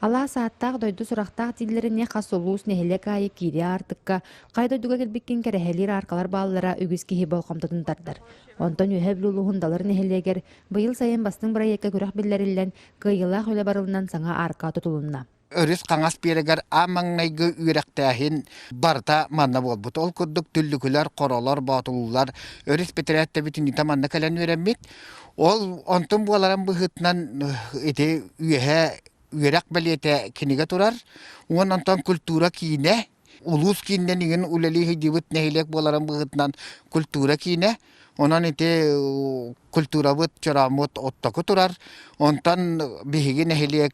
Алаас ааттаах дойду сурахтаах дииллэринии хас улуус, нэһилиэк аайы киирии аартыкка, хайа дойдуга кэлбиккин кэрэһэлиир ааркалар бааллара үгүс киһи болҕомтотун тардар. Онтон Үөһээ Бүлүү улууһун Далыр нэһилиэгэр быйыл сайын бастыҥ бырайыакка күрэх биллэриллэн, кыайыылаах үлэ барылынан саҥа аарка тутулунна. Өрүс хаҥас биэрэгэр аан маҥнайгы үөрэхтээһин барыта манна буолбут. Ол курдук түллүкүлэр, хоролор, боотулуулар өрүс бэтэрээттэ бүтүннүүтэ манна кэлэн үөрэммит. Ол онтун буоларын быһыытынан ити үөһэ үөрэх бэлиэтэ кинигэ турар. Уон онтон культура киинэ улуус киининэн иҥин үлэлии сылдьыбыт нэһилиэк буоларын быһыытынан культура киинэ. Онон ити культурабыт чорооммут оттоку турар. Онтон биһиги нэһилиэк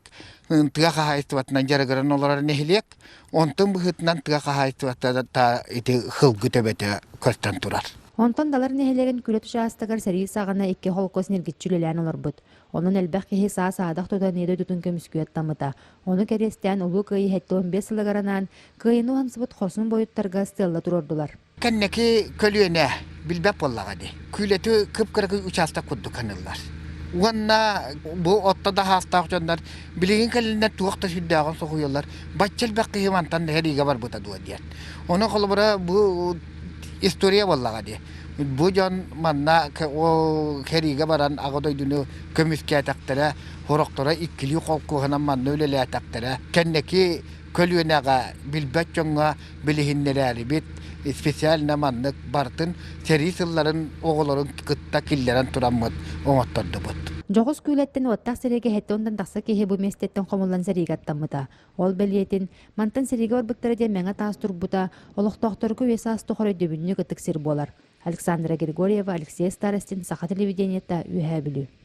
тыа хаһаайыстыбатынан дьарыгыран олорор нэһилиэк. Онтон быһыытынан тыа хаһаайыстыбата ити хылгы төбөтө көстөн турар. Онтон Далар нэһилиэгин Күлэт учаастагар сэрии саҕана икки холкуос ньиргиччи үлэлээн олорбут. Онон элбэх киһи саа-саадах тутан ийэ дойдутун көмүскүү аттаммыта. Ону кэриэстээн Улуу Кыайыы 75 сылыгар анаан Кыайыыны уһансыбыт хорсун буойуттарга стелла туруордулар. Кэнники көлүөнэ билбэт буоллаҕа дии. Күүлэти кып-кыракый учаастак курдук аныыллар. Уонна бу отто да хаастаах дьоннор билигин кэлиннэр туох да сүрдээҕин соһуйаллар. Бачча элбэх киһи мантан сэриигэ барбыта дуо диэн. Ону холобура бу история буоллаҕа дии. Бу дьон манна сэриигэ баран Аҕа дойдуну көмүскээтэхтэрэ, сорохторо иккилии холкуоһунан манна үлэлээтэхтэрэ. Кэнники көлүөнэҕэ билбэт дьоҥҥо билиһиннэрээрибит специально маннык барытын сэрии сылларын оҕолорун кытта киллэрэн тураммыт оҥоттордубут. Дьоҕус күүлэттэн уоттаах сэриигэ сэттэ уонтан тахса киһи бу миэстэттэн хомуллан сэриигэ аттаммыта. Ол бэлиэтин, мантан сэриигэ барбыттара диэн мэҥэ таас турбута, олохтоохторго үйэ-саас тухары өйдөбүнньүк ытык сир буолар. Александра Григорьева, Алексей Старостин, Саха телевидениета, Үөһээ Бүлүү.